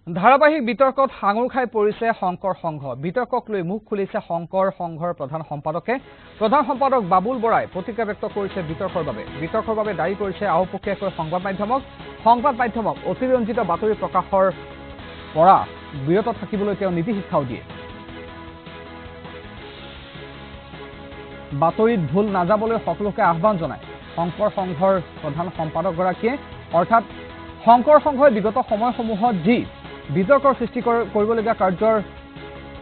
ধাৰাবাহিক বিতৰ্কত সাঙুৰ খাই পৰিছে শংকৰ সংঘ। বিতৰ্কক লৈ মুখ খুলিছে শংকৰ সংঘৰ প্ৰধান সম্পাদকে। প্ৰধান সম্পাদক বাবুল বৰাই প্ৰতিক্ৰিয়া ব্যক্ত কৰিছে বিতৰ্কৰ বাবে। বিতৰ্কৰ বাবে দায়ী কৰিছে আওপকীয়াকৈ সংবাদ মাধ্যমক। সংবাদ মাধ্যমক অতিৰঞ্জিত বাতৰি প্ৰকাশৰ পৰা বিৰত থাকিবলৈ তেওঁ নীতি শিক্ষাও দিয়ে। বাতৰিত ভুল নাযাবলৈ সকলোকে আহ্বান জনায় শংকৰ সংঘৰ প্ৰধান সম্পাদকগৰাকীয়ে। অৰ্থাৎ শংকৰ সংঘই বিগত সময়সমূহত যি বিতৰ্কৰ সৃষ্টি কৰিবলগীয়া কাৰ্যৰ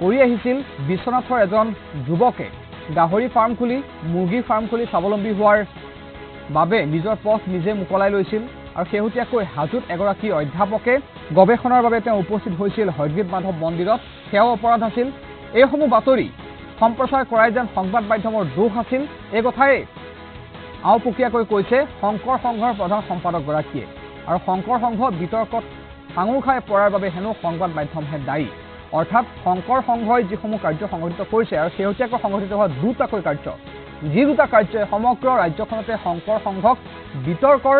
কৰি আহিছিল, বিশ্বনাথৰ এজন যুৱকে গাহৰি ফাৰ্ম খুলি, মুৰ্গী ফাৰ্ম খুলি স্বাৱলম্বী হোৱাৰ বাবে নিজৰ পথ নিজে মোকলাই লৈছিল। আৰু শেহতীয়াকৈ হাজোত এগৰাকী অধ্যাপকে গৱেষণাৰ বাবে তেওঁ উপস্থিত হৈছিল হয়গ্ৰীৱ মাধৱ মন্দিৰত, সেয়াও অপৰাধ আছিল। এইসমূহ বাতৰি সম্প্ৰচাৰ কৰাই যেন সংবাদ মাধ্যমৰ দোষ আছিল, এই কথাই আওপকীয়াকৈ কৈছে শংকৰ সংঘৰ প্ৰধান সম্পাদকগৰাকীয়ে। আৰু শংকৰ সংঘ বিতৰ্কত সাঙুৰ খাই পৰাৰ বাবে হেনো সংবাদ মাধ্যমহে দায়ী। অৰ্থাৎ শংকৰ সংঘই যিসমূহ কাৰ্য সংঘটিত কৰিছে আৰু শেহতীয়াকৈ সংঘটিত হোৱা দুটাকৈ কাৰ্য, যি দুটা কাৰ্যই সমগ্ৰ ৰাজ্যখনতে শংকৰ সংঘক বিতৰ্কৰ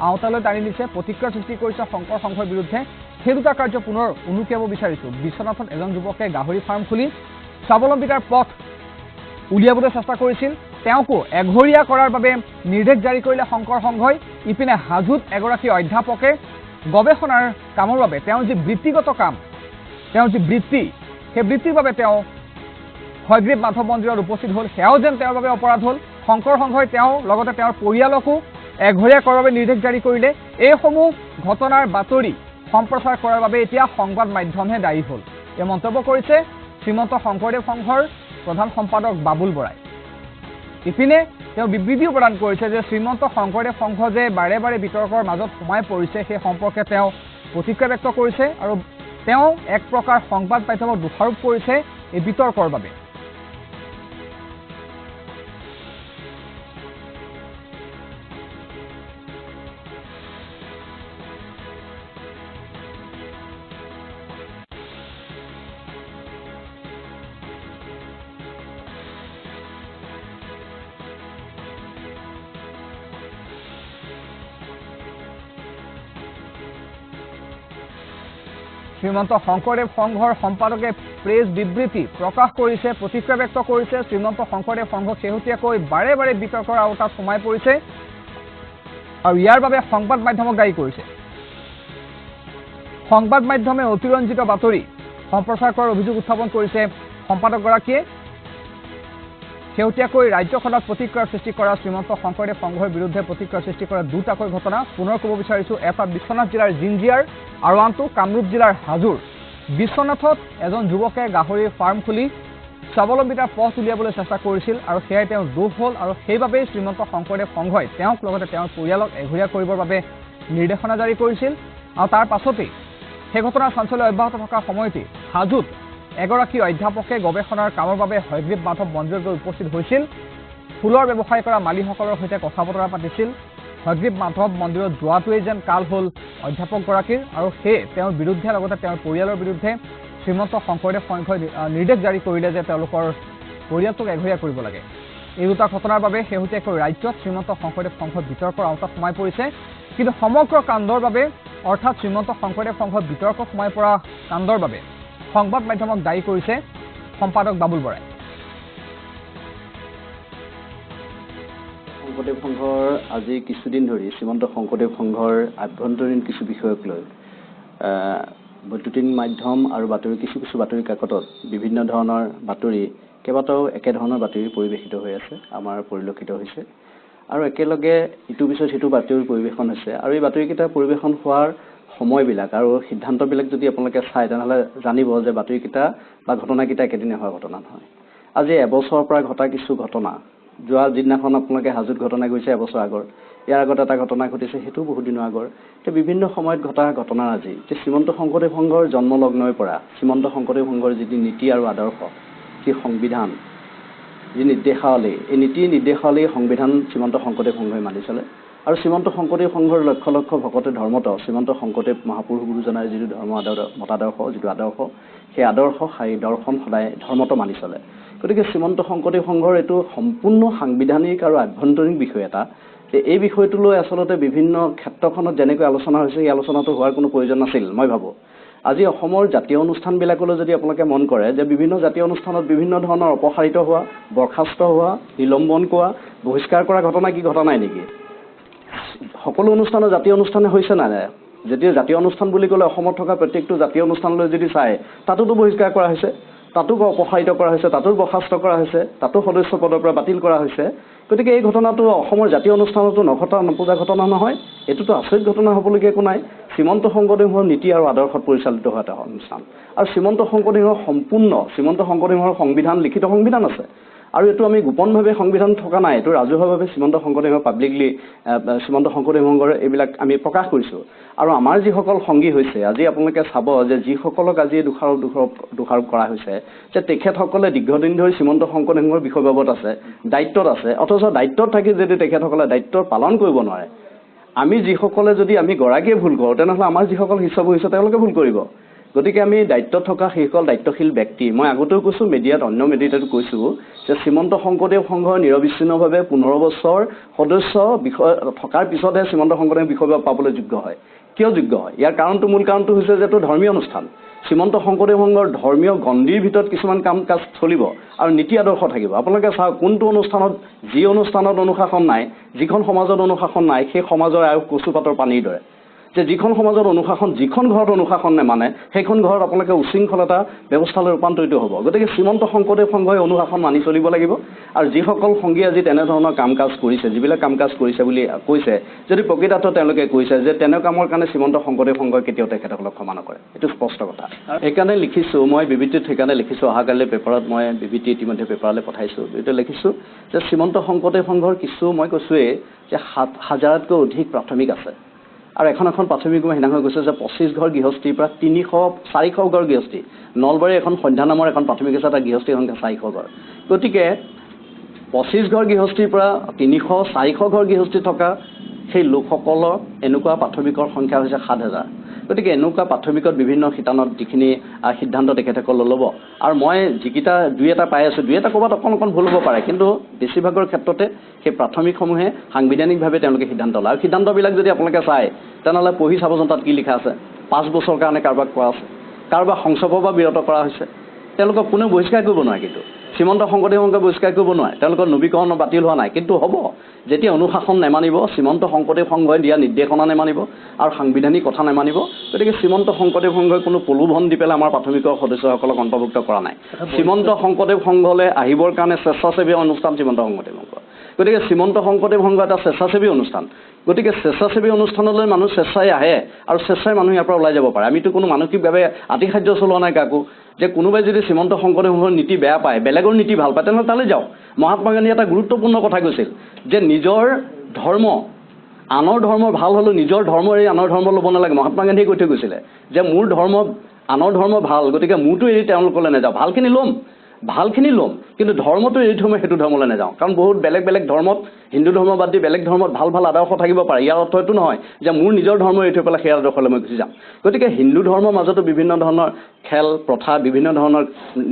আওতালৈ টানি নিছে, প্ৰতিক্ৰিয়াৰ সৃষ্টি কৰিছে শংকৰ সংঘৰ বিৰুদ্ধে, সেই দুটা কাৰ্য পুনৰ উনুকিয়াব বিচাৰিছোঁ। বিশ্বনাথত এজন যুৱকে গাহৰি ফাৰ্ম খুলি স্বাৱলম্বিতাৰ পথ উলিয়াবলৈ চেষ্টা কৰিছিল, তেওঁকো এঘৰীয়া কৰাৰ বাবে নিৰ্দেশ জাৰি কৰিলে শংকৰ সংঘই। ইপিনে হাজোত এগৰাকী অধ্যাপকে গৱেষণাৰ কামৰ বাবে তেওঁৰ যি বৃত্তিগত কাম, তেওঁৰ যি বৃত্তি, সেই বৃত্তিৰ বাবে তেওঁ হয়গ্ৰীৱ মাধৱ মন্দিৰত উপস্থিত হ'ল, সেয়াও যেন তেওঁৰ বাবে অপৰাধ হ'ল। শংকৰ সংঘই তেওঁ লগতে তেওঁৰ পৰিয়ালকো এঘৰীয়া কৰাৰ বাবে নিৰ্দেশ জাৰি কৰিলে। এইসমূহ ঘটনাৰ বাতৰি সম্প্ৰচাৰ কৰাৰ বাবে এতিয়া সংবাদ মাধ্যমহে দায়ী হ'ল, এই মন্তব্য কৰিছে শ্ৰীমন্ত শংকৰদেৱ সংঘৰ প্ৰধান সম্পাদক বাবুল বৰাই। ইপিনে তেওঁ বিবৃতিও প্ৰদান কৰিছে যে শ্ৰীমন্ত শংকৰদেৱ সংঘ যে বাৰে বাৰে বিতৰ্কৰ মাজত সোমাই পৰিছে সেই সম্পৰ্কে তেওঁ প্ৰতিক্ৰিয়া ব্যক্ত কৰিছে আৰু তেওঁ এক প্ৰকাৰ সংবাদ মাধ্যমক দোষাৰোপ কৰিছে এই বিতৰ্কৰ বাবে। শ্ৰীমন্ত শংকৰদেৱ সংঘৰ সম্পাদকে প্ৰেছ বিবৃতি প্ৰকাশ কৰিছে, প্ৰতিক্ৰিয়া ব্যক্ত কৰিছে। শ্ৰীমন্ত শংকৰদেৱ সংঘ শেহতীয়াকৈ বাৰে বাৰে বিতৰ্কৰ আওতাত সোমাই পৰিছে আৰু ইয়াৰ বাবে সংবাদ মাধ্যমক দায়ী কৰিছে। সংবাদ মাধ্যমে অতিৰঞ্জিত বাতৰি সম্প্ৰচাৰ কৰাৰ অভিযোগ উত্থাপন কৰিছে সম্পাদকগৰাকীয়ে। শেহতীয়াকৈ ৰাজ্যখনত প্ৰতিক্ৰিয়াৰ সৃষ্টি কৰা শ্ৰীমন্ত শংকৰদেৱ সংঘৰ বিৰুদ্ধে প্ৰতিক্ৰিয়াৰ সৃষ্টি কৰা দুটাকৈ ঘটনা পুনৰ ক'ব বিচাৰিছোঁ। এটা বিশ্বনাথ জিলাৰ জিঞ্জিয়াৰ আৰু আনটো কামৰূপ জিলাৰ হাজোৰ। বিশ্বনাথত এজন যুৱকে গাহৰিৰ ফাৰ্ম খুলি স্বাৱলম্বিতাৰ পথ উলিয়াবলৈ চেষ্টা কৰিছিল আৰু সেয়াই তেওঁৰ দোষ হ'ল আৰু সেইবাবেই শ্ৰীমন্ত শংকৰদেৱ সংঘই তেওঁক লগতে তেওঁৰ পৰিয়ালক এঘৰীয়া কৰিবৰ বাবে নিৰ্দেশনা জাৰি কৰিছিল। আৰু তাৰ পাছতেই সেই ঘটনাৰ চাঞ্চল্য অব্যাহত থকাৰ সময়তেই হাজোত এগৰাকী অধ্যাপকে গৱেষণাৰ কামৰ বাবে হয়গ্ৰীৱ মাধৱ মন্দিৰত গৈ উপস্থিত হৈছিল। ফুলৰ ব্যৱসায় কৰা মালীসকলৰ সৈতে কথা বতৰা পাতিছিল। হয়গ্ৰীৱ মাধৱ মন্দিৰত যোৱাটোৱেই যেন কাল হ'ল অধ্যাপকগৰাকীৰ আৰু সেয়ে তেওঁৰ বিৰুদ্ধে লগতে তেওঁৰ পৰিয়ালৰ বিৰুদ্ধে শ্ৰীমন্ত শংকৰদেৱ সংঘই নিৰ্দেশ জাৰি কৰিলে যে তেওঁলোকৰ পৰিয়ালটোক এঘৰীয়া কৰিব লাগে। এই দুটা ঘটনাৰ বাবে শেহতীয়াকৈ ৰাজ্যত শ্ৰীমন্ত শংকৰদেৱ সংঘ বিতৰ্কৰ আওতাত সোমাই পৰিছে। কিন্তু সমগ্ৰ কাণ্ডৰ বাবে, অৰ্থাৎ শ্ৰীমন্ত শংকৰদেৱ সংঘ বিতৰ্কত সোমাই পৰা কাণ্ডৰ বাবে সংবাদ মাধ্যমক দায়ী কৰিছে সম্পাদক বাবুল বৰাই। শংকৰদেৱ সংঘৰ আজি কিছুদিন ধৰি শ্ৰীমন্ত শংকৰদেৱ সংঘৰ আভ্যন্তৰীণ কিছু বিষয়ক লৈ বৈদ্যুতিন মাধ্যম আৰু বাতৰি কিছু কিছু বাতৰি কাকতত বিভিন্ন ধৰণৰ বাতৰি, কেইবাটাও একেধৰণৰ বাতৰি পৰিৱেশিত হৈ আছে, আমাৰ পৰিলক্ষিত হৈছে। আৰু একেলগে ইটোৰ পিছত সিটো বাতৰি পৰিৱেশন হৈছে। আৰু এই বাতৰিকেইটা পৰিৱেশন হোৱাৰ সময়বিলাক আৰু সিদ্ধান্তবিলাক যদি আপোনালোকে চায় তেনেহ'লে জানিব যে বাতৰিকেইটা বা ঘটনাকেইটা একেদিনে হোৱা ঘটনা নহয়। আজি এবছৰৰ পৰা ঘটা কিছু ঘটনা, যোৱা যিদিনাখন আপোনালোকে হাজোত ঘটনা ঘটিছে এবছৰ আগৰ, ইয়াৰ আগত এটা ঘটনা ঘটিছে সেইটো বহুত দিনৰ আগৰ। এতিয়া বিভিন্ন সময়ত ঘটা ঘটনাৰাজি যে শ্ৰীমন্ত শংকৰদেৱ সংঘৰ জন্মলগ্নৰ পৰা শ্ৰীমন্ত শংকৰদেৱ সংঘৰ যিটো নীতি আৰু আদৰ্শ, যি সংবিধান, যি নিৰ্দেশাৱলী, এই নীতি নিৰ্দেশাৱলী সংবিধান শ্ৰীমন্ত শংকৰদেৱ সংঘই মানি চলে। আৰু শ্ৰীমন্ত শংকৰদেৱ সংঘৰ লক্ষ লক্ষ ভকতে ধৰ্মত শ্ৰীমন্ত শংকৰদেৱ মহাপুৰুষ গুৰুজনাৰ যিটো ধৰ্ম মতাদৰ্শ, যিটো আদৰ্শ, সেই আদৰ্শ সেই দৰ্শন সদায় ধৰ্মত মানি চলে। গতিকে শ্ৰীমন্ত শংকৰদেৱ সংঘৰ এইটো সম্পূৰ্ণ সাংবিধানিক আৰু আভ্যন্তৰীণ বিষয় এটা যে এই বিষয়টো লৈ আচলতে বিভিন্ন ক্ষেত্ৰখনত যেনেকৈ আলোচনা হৈছে, এই আলোচনাটো হোৱাৰ কোনো প্ৰয়োজন নাছিল মই ভাবোঁ। আজি অসমৰ জাতীয় অনুষ্ঠানবিলাকলৈ যদি আপোনালোকে মন কৰে যে বিভিন্ন জাতীয় অনুষ্ঠানত বিভিন্ন ধৰণৰ অপসাৰিত হোৱা, বৰ্খাস্ত হোৱা, নিলম্বন কৰা, বহিষ্কাৰ কৰা ঘটনা কি ঘটা নাই নেকি? সকলো অনুষ্ঠানৰ জাতীয় অনুষ্ঠানে হৈছে নাই? যেতিয়া জাতীয় অনুষ্ঠান বুলি ক'লে অসমত থকা প্ৰত্যেকটো জাতীয় অনুষ্ঠানলৈ যদি চায়, তাতোতো বহিষ্কাৰ কৰা হৈছে, তাতো অপসাৰিত কৰা হৈছে, তাতো বৰ্খাস্ত কৰা হৈছে, তাতো সদস্য পদৰ পৰা বাতিল কৰা হৈছে। গতিকে এই ঘটনাটো অসমৰ জাতীয় অনুষ্ঠানতো নঘটা নপূজা ঘটনা নহয়, এইটোতো আচৰিত ঘটনা হ'বলগীয়া একো নাই। শ্ৰীমন্ত শংকৰদেৱৰ নীতি আৰু আদৰ্শত পৰিচালিত হোৱা এটা অনুষ্ঠান আৰু শ্ৰীমন্ত শংকৰদেৱৰ সম্পূৰ্ণ শ্ৰীমন্ত শংকৰদেৱৰ সংবিধান, লিখিত সংবিধান আছে আৰু এইটো আমি গোপনভাৱে সংবিধান থকা নাই, এইটো ৰাজহুৱাভাৱে শ্ৰীমন্ত শংকৰদেৱৰ পাব্লিকলি শ্ৰীমন্ত শংকৰদেৱ সংঘৰ এইবিলাক আমি প্ৰকাশ কৰিছোঁ। আৰু আমাৰ যিসকল সংগী হৈছে, আজি আপোনালোকে চাব যে যিসকলক আজি দোষাৰোপ কৰা হৈছে যে তেখেতসকলে দীৰ্ঘদিন ধৰি শ্ৰীমন্ত শংকৰদেৱ সংঘৰ বিষয়বাবত আছে, দায়িত্বত আছে, অথচ দায়িত্বত থাকি যদি তেখেতসকলে দায়িত্ব পালন কৰিব নোৱাৰে, আমি যিসকলে যদি আমি গৰাকীয়ে ভুল কৰোঁ তেনেহ'লে আমাৰ যিসকল শিষ্য বহিছে তেওঁলোকে ভুল কৰিব। গতিকে আমি দায়িত্বত থকা সেইসকল দায়িত্বশীল ব্যক্তি, মই আগতেও কৈছোঁ, মিডিয়াত অন্য মিডিয়াতো কৈছোঁ যে শ্ৰীমন্ত শংকৰদেৱ সংঘৰ নিৰবিচ্ছিন্নভাৱে 15 বছৰ সদস্য বিষয় থকাৰ পিছতহে শ্ৰীমন্ত শংকৰদেৱ বিষয়বাব পাবলৈ যোগ্য হয়। কিয় যোগ্য হয়? ইয়াৰ কাৰণটো, মূল কাৰণটো হৈছে যে এইটো ধৰ্মীয় অনুষ্ঠান। শ্ৰীমন্ত শংকৰদেৱ সংঘৰ ধৰ্মীয় গণ্ডিৰ ভিতৰত কিছুমান কাম কাজ চলিব আৰু নীতি আদৰ্শ থাকিব। আপোনালোকে চাওক কোনটো অনুষ্ঠানত, যি অনুষ্ঠানত অনুশাসন নাই, যিখন সমাজত অনুশাসন নাই, সেই সমাজৰ আয়ুস কচুপাতৰ পানীৰ দৰে। যে যিখন সমাজত অনুশাসন, যিখন ঘৰত অনুশাসন নেমানে, সেইখন ঘৰত আপোনালোকে উশৃংখলতা ব্যৱস্থালৈ ৰূপান্তৰিত হ'ব। গতিকে শ্ৰীমন্ত শংকৰদেৱ সংঘই অনুশাসন মানি চলিব লাগিব। আৰু যিসকল সংগী আজি তেনেধৰণৰ কাম কাজ কৰিছে, যিবিলাক কাম কাজ কৰিছে বুলি কৈছে, যদি প্ৰকৃতাৰ্থত তেওঁলোকে কৈছে যে তেনে কামৰ কাৰণে শ্ৰীমন্ত শংকৰদেৱ সংঘই কেতিয়াও তেখেতসকলক ক্ষমা নকৰে, এইটো স্পষ্ট কথা। সেইকাৰণে লিখিছোঁ মই বিবৃতিত, সেইকাৰণে লিখিছোঁ অহাকালিলৈ পেপাৰত, মই বিবৃতি ইতিমধ্যে পেপাৰলৈ পঠাইছোঁ। এইটো লিখিছোঁ যে শ্ৰীমন্ত শংকৰদেৱ সংঘৰ কিছু, মই কৈছোঁৱেই যে 7,000তকৈ অধিক প্ৰাথমিক আছে আৰু এখন এখন প্ৰাথমিক মই সেইদিনাখন কৈছোঁ যে 25 ঘৰ গৃহস্থীৰ পৰা 300-400 ঘৰ গৃহস্থী, নলবাৰীৰ এখন সন্ধ্যা নামৰ এখন প্ৰাথমিক আছে, তাৰ গৃহস্থীৰ সংখ্যা 400 ঘৰ। গতিকে 25 ঘৰ গৃহস্থীৰ পৰা 300-400 ঘৰ গৃহস্থী থকা সেই লোকসকলৰ এনেকুৱা প্ৰাথমিকৰ সংখ্যা হৈছে 7,000। গতিকে এনেকুৱা প্ৰাথমিকত বিভিন্ন শিতানত যিখিনি সিদ্ধান্ত তেখেতসকলে ল'ব, আৰু মই যিকেইটা দুই এটা পাই আছোঁ, দুই এটা ক'ৰবাত অকণ অকণ ভুল হ'ব পাৰে, কিন্তু বেছিভাগৰ ক্ষেত্ৰতে সেই প্ৰাথমিকসমূহে সাংবিধানিকভাৱে তেওঁলোকে সিদ্ধান্ত লয়। আৰু সিদ্ধান্তবিলাক যদি আপোনালোকে চায় তেনেহ'লে পঢ়ি চাবচোন তাত কি লিখা আছে। 5 বছৰৰ কাৰণে কাৰোবাক কোৱা আছে, কাৰোবাক সংসৰ্গৰ পৰা বিৰত কৰা হৈছে, তেওঁলোকক কোনেও বহিষ্কাৰ কৰিব নোৱাৰে, কিন্তু শ্ৰীমন্ত শংকৰদেৱ সংঘই বহিষ্কাৰ কৰিব নোৱাৰে, তেওঁলোকৰ নবীকৰণ বাতিল হোৱা নাই, কিন্তু হ'ব যেতিয়া অনুশাসন নেমানিব, শ্ৰীমন্ত শংকৰদেৱ সংঘই দিয়া নিৰ্দেশনা নেমানিব আৰু সাংবিধানিক কথা নেমানিব। গতিকে শ্ৰীমন্ত শংকৰদেৱ সংঘই কোনো প্ৰলোভন দি পেলাই আমাৰ প্ৰাথমিকৰ সদস্যসকলক অন্তৰ্ভুক্ত কৰা নাই। শ্ৰীমন্ত শংকৰদেৱ সংঘলৈ আহিবৰ কাৰণে স্বেচ্ছাসেৱী অনুষ্ঠান শ্ৰীমন্ত শংকৰদেৱ সংঘ। গতিকে শ্ৰীমন্ত শংকৰদেৱ সংঘ এটা স্বেচ্ছাসেৱী অনুষ্ঠান। গতিকে স্বেচ্ছাসেৱী অনুষ্ঠানলৈ মানুহ স্বেচ্ছাই আহে আৰু স্বেচ্ছাই মানুহ ইয়াৰ পৰা ওলাই যাব পাৰে। আমিতো কোনো মানসিকভাৱে আতিশায্য চলোৱা নাই কাকো, যে কোনোবাই যদি শ্ৰীমন্ত শংকৰদেৱ সংঘৰ নীতি বেয়া পায়, বেলেগৰ নীতি ভাল পায়, তেনেহ'লে তালৈ যাওক। মহাত্মা গান্ধীয়ে এটা গুৰুত্বপূৰ্ণ কথা কৈছিল যে নিজৰ ধৰ্ম, আনৰ ধৰ্ম ভাল হ'লেও নিজৰ ধৰ্ম এৰি আনৰ ধৰ্ম ল'ব নালাগে। মহাত্মা গান্ধীয়ে কৈ থৈ গৈছিলে যে মোৰ ধৰ্ম, আনৰ ধৰ্ম ভাল, গতিকে মোৰটো এৰি তেওঁলোকলৈ নাযাওঁ, ভালখিনি ল'ম, ভালখিনি ল'ম, কিন্তু ধৰ্মটো এৰি থৈ মই সেইটো ধৰ্মলৈ নাযাওঁ। কাৰণ বহুত বেলেগ বেলেগ ধৰ্মত, হিন্দু ধৰ্ম বাদ দি বেলেগ ধৰ্মত ভাল ভাল আদৰ্শ থাকিব পাৰে। ইয়াৰ অৰ্থ এইটো নহয় যে মোৰ নিজৰ ধৰ্ম এৰি থৈ পেলাই সেই আদৰ্শলৈ মই গুচি যাম। গতিকে হিন্দু ধৰ্মৰ মাজতো বিভিন্ন ধৰণৰ খেল প্ৰথা, বিভিন্ন ধৰণৰ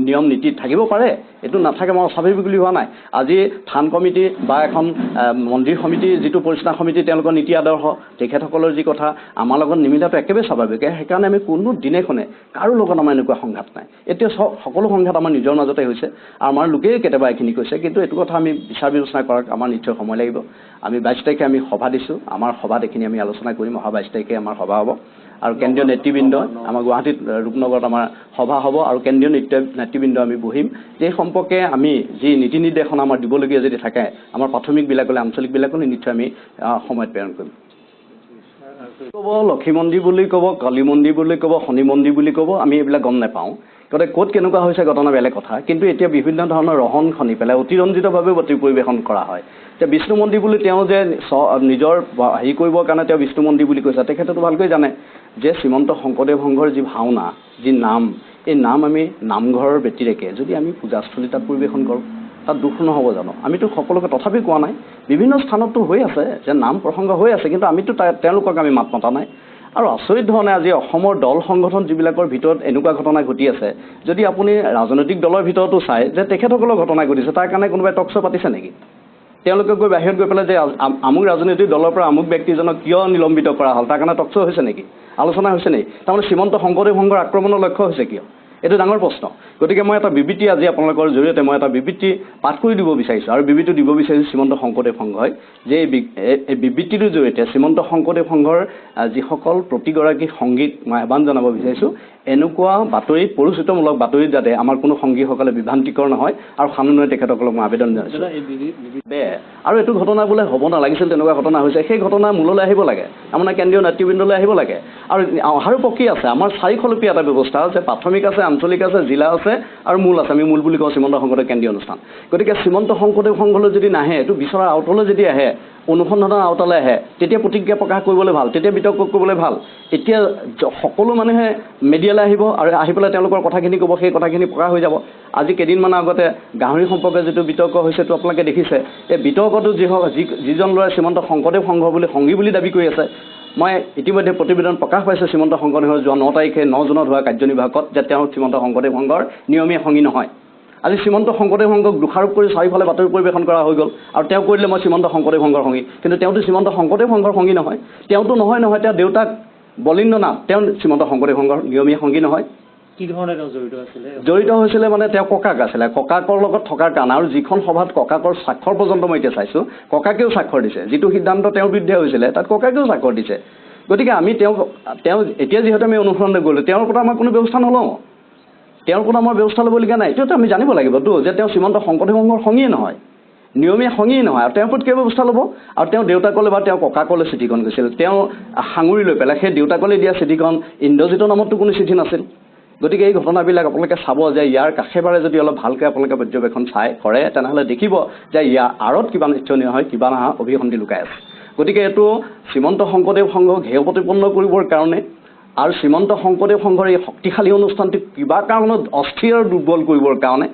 নিয়ম নীতি থাকিব পাৰে, এইটো নাথাকে মই অস্বাভাৱিক বুলি হোৱা নাই। আজি থান কমিটি বা এখন মন্দিৰ সমিতি, যিটো পৰিচালনা সমিতি, তেওঁলোকৰ নীতি আদৰ্শ, তেখেতসকলৰ যি কথা আমাৰ লগত নিমিলাটো একেবাৰে স্বাভাৱিক। সেইকাৰণে আমি কোনো দিনেখনে কাৰো লগত আমাৰ এনেকুৱা সংঘাত নাই। এতিয়া সকলো সংঘাত আমাৰ নিজৰ মাজতে হৈছে, আমাৰ লোকেই কেতিয়াবা এইখিনি কৈছে, কিন্তু এইটো কথা আমি বিচাৰ বিবেচনা কৰাক আমাৰ নিশ্চয় সময় লাগিব। আমি 22 তাৰিখে আমি সভা দিছোঁ, আমাৰ সভাত এইখিনি আমি আলোচনা কৰিম। অহা 22 তাৰিখে আমাৰ সভা হ'ব আৰু কেন্দ্ৰীয় নেতৃবৃন্দ আমাৰ গুৱাহাটীত ৰূপনগৰত আমাৰ সভা হ'ব আৰু কেন্দ্ৰীয় নেতৃবৃন্দ আমি বহিম। এই সম্পৰ্কে আমি যি নীতি নিৰ্দেশনা আমাৰ দিবলগীয়া যদি থাকে আমাৰ প্ৰাথমিকবিলাকলৈ, আঞ্চলিকবিলাকলৈ নিশ্চয় আমি সময়ত প্ৰেৰণ কৰিম। ক'ব লক্ষী মন্দিৰ বুলি ক'ব, কালী মন্দিৰ বুলি ক'ব, শনি মন্দিৰ বুলি ক'ব, আমি এইবিলাক গম নাপাওঁ। গতিকে ক'ত কেনেকুৱা হৈছে ঘটনা বেলেগ কথা, কিন্তু এতিয়া বিভিন্ন ধৰণৰ ৰহণ খনি পেলাই অতিৰঞ্জিতভাৱে বাতৰি পৰিৱেশন কৰা হয়। এতিয়া বিষ্ণু মন্দিৰ বুলি তেওঁ যে নিজৰ হেৰি কৰিবৰ কাৰণে তেওঁ বিষ্ণু মন্দিৰ বুলি কৈছে, তেখেতেতো ভালকৈ জানে যে শ্ৰীমন্ত শংকৰদেৱ সংঘৰ যি ভাওনা, যি নাম, এই নাম আমি নামঘৰৰ ব্যতিৰেকে যদি আমি পূজাস্থলী তাত পৰিৱেশন কৰোঁ, তাত দুখ নহ'ব জানো? আমিতো সকলোকে তথাপি কোৱা নাই, বিভিন্ন স্থানততো হৈ আছে যে নাম প্ৰসংগ হৈ আছে, কিন্তু আমিতো তেওঁলোকক আমি মাত মতা নাই। আৰু আচৰিত ধৰণে আজি অসমৰ দল সংগঠন যিবিলাকৰ ভিতৰত এনেকুৱা ঘটনা ঘটি আছে, যদি আপুনি ৰাজনৈতিক দলৰ ভিতৰতো চায় যে তেখেতসকলৰ ঘটনা ঘটিছে, তাৰ কাৰণে কোনোবাই টক শ্ব' পাতিছে নেকি? তেওঁলোকে গৈ বাহিৰত গৈ পেলাই যে আমুক ৰাজনৈতিক দলৰ পৰা আমুক ব্যক্তিজনক কিয় নিলম্বিত কৰা হ'ল, তাৰ কাৰণে টক শ্ব' হৈছে নেকি? আলোচনা হৈছে নেকি? তাৰমানে শ্ৰীমন্ত শংকৰদেৱ সংঘৰ আক্ৰমণৰ লক্ষ্য হৈছে কিয়? এইটো ডাঙৰ প্ৰশ্ন। গতিকে মই এটা বিবৃতি আজি আপোনালোকৰ জৰিয়তে মই এটা বিবৃতি পাঠ কৰি দিব বিচাৰিছোঁ আৰু বিবৃতিটো দিব বিচাৰিছোঁ শ্ৰীমন্ত শংকৰদেৱ সংঘই যে এই বিবৃতিটোৰ জৰিয়তে শ্ৰীমন্ত শংকৰদেৱ সংঘৰ যিসকল প্ৰতিগৰাকী সংগীক মই আহ্বান জনাব বিচাৰিছোঁ, এনেকুৱা বাতৰি, পৰিচিতমূলক বাতৰিত যাতে আমাৰ কোনো সংগীসকলে বিভ্ৰান্তিকৰ নহয় আৰু সামান্য তেখেতসকলক মই আবেদন জনাইছোঁ। আৰু এইটো ঘটনা বোলে হ'ব নালাগিছিল, তেনেকুৱা ঘটনা হৈছে, সেই ঘটনা মূললৈ আহিব লাগে, আমাৰ কেন্দ্ৰীয় নেতৃবৃন্দলৈ আহিব লাগে। আৰু অহাৰো প্ৰক্ৰিয়া আছে, আমাৰ চাৰিখলপীয়া এটা ব্যৱস্থা আছে, প্ৰাথমিক আছে, আঞ্চলিক আছে, জিলা আছে আৰু মূল আছে। আমি মূল বুলি কওঁ শ্ৰীমন্ত শংকৰদেৱ কেন্দ্ৰীয় অনুষ্ঠান। গতিকে শ্ৰীমন্ত শংকৰদেৱ সংঘলৈ যদি নাহে, এইটো বিচৰাৰ আওতালৈ যদি আহে, অনুসন্ধানৰ আওতালৈ আহে, তেতিয়া প্ৰতিক্ৰিয়া প্ৰকাশ কৰিবলৈ ভাল, তেতিয়া বিতৰ্ক কৰিবলৈ ভাল। এতিয়া সকলো মানুহে মিডিয়ালৈ আহিব আৰু আহি পেলাই তেওঁলোকৰ কথাখিনি ক'ব, সেই কথাখিনি প্ৰকাশ হৈ যাব। আজি কেইদিনমানৰ আগতে গাহৰি সম্পৰ্কে যিটো বিতৰ্ক হৈছে, সেইটো আপোনালোকে দেখিছে। এই বিতৰ্কটো যিজন ল'ৰাই শ্ৰীমন্ত শংকৰদেৱ সংঘ বুলি সংগী বুলি দাবী কৰি আছে, মই ইতিমধ্যে প্ৰতিবেদন প্ৰকাশ পাইছে শ্ৰীমন্ত শংকৰদেৱৰ যোৱা 9 তাৰিখে 9 জুনত হোৱা কাৰ্যনিৰ্বাহকত যে তেওঁ শ্ৰীমন্ত শংকৰদেৱ সংঘৰ নিয়মীয়া সংগী নহয়। আজি শ্ৰীমন্ত শংকৰদেৱ সংঘক দোষাৰোপ কৰি চাৰিওফালে বাতৰি পৰিৱেশন কৰা হৈ গ'ল আৰু তেওঁ কৈ দিলে মই শ্ৰীমন্ত শংকৰদেৱ সংঘৰ সংগী, কিন্তু তেওঁতো শ্ৰীমন্ত শংকৰদেৱ সংঘৰ সংগী নহয়। তেওঁতো নহয় নহয়, তেওঁ দেউতাক বলীন্দ্ৰ নাথ, তেওঁ শ্ৰীমন্ত শংকৰদেৱ সংঘৰ নিয়মীয়া সংগী নহয়। কি ধৰণে তেওঁ জড়িত আছিলে? জড়িত হৈছিলে মানে তেওঁ ককাক আছিলে, ককাকৰ লগত থকাৰ কাৰণে। আৰু যিখন সভাত ককাকৰ স্বাক্ষৰ পৰ্যন্ত মই এতিয়া চাইছোঁ, ককাকেও স্বাক্ষৰ দিছে, যিটো সিদ্ধান্ত তেওঁৰ বিৰুদ্ধে হৈছিলে তাত ককাকেও স্বাক্ষৰ দিছে। গতিকে আমি তেওঁ এতিয়া যিহেতু আমি অনুসৰণ গ'লোঁ, তেওঁৰ পৰা আমাৰ কোনো ব্যৱস্থা নলওঁ, তেওঁৰ কোনো আমাৰ ব্যৱস্থা ল'বলগীয়া নাই। এতিয়াতো আমি জানিব লাগিবতো যে তেওঁ শ্ৰীমন্ত শংকৰদেৱ সংঘৰ সংগীয়ে নহয়, নিয়মীয়া সংগীয়ে নহয়, আৰু তেওঁৰ ওপৰত কিয় ব্যৱস্থা ল'ব? আৰু তেওঁ দেউতাকলৈ বা তেওঁ ককাকলৈ চিঠিখন গৈছিল, তেওঁ সাঙুৰি লৈ পেলাই সেই দেউতাকলৈ দিয়া চিঠিখন ইন্দ্ৰজিতৰ নামততো কোনো চিঠি নাছিল। গতিকে এই ঘটনাবিলাক আপোনালোকে চাব যে ইয়াৰ কাষে বাৰে যদি অলপ ভালকৈ আপোনালোকে পৰ্যবেক্ষণ চাই কৰে, তেনেহ'লে দেখিব যে ইয়াৰ আঁৰত কিবা নিশ্চয় নহয়, কিবা নহয় অভিসন্ধি লুকাই আছে। গতিকে এইটো শ্ৰীমন্ত শংকৰদেৱ সংঘক হেয় প্ৰতিপন্ন কৰিবৰ কাৰণে আৰু শ্ৰীমন্ত শংকৰদেৱ সংঘৰ এই শক্তিশালী অনুষ্ঠানটোক কিবা কাৰণত অস্থিৰ আৰু দুৰ্বল কৰিবৰ কাৰণে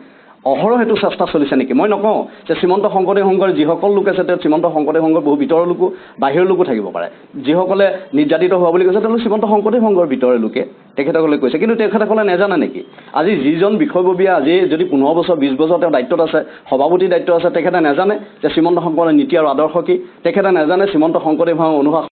অহৰহ সেইটো চেষ্টা চলিছে নেকি? মই নকওঁ যে শ্ৰীমন্ত শংকৰদেৱ সংঘৰ যিসকল লোক আছে তেওঁ শ্ৰীমন্ত শংকৰদেৱ সংঘৰ বহু ভিতৰৰ লোকো বাহিৰৰ লোকো থাকিব পাৰে। যিসকলে নিৰ্যাতিত হোৱা বুলি কৈছে তেওঁলোক শ্ৰীমন্ত শংকৰদেৱ সংঘৰ ভিতৰৰ লোকে তেখেতসকলে কৈছে, কিন্তু তেখেতসকলে নেজানে নেকি? আজি যিজন বিষয়ববীয়া আজি যদি 15 বছৰ 20 বছৰ তেওঁ দায়িত্বত আছে, সভাপতিৰ দায়িত্ব আছে, তেখেতে নেজানে যে শ্ৰীমন্ত শংকৰদেৱৰ নীতি আৰু আদৰ্শ কি? তেখেতে নেজানে শ্ৰীমন্ত শংকৰদেৱ সংঘৰ অনুশাসন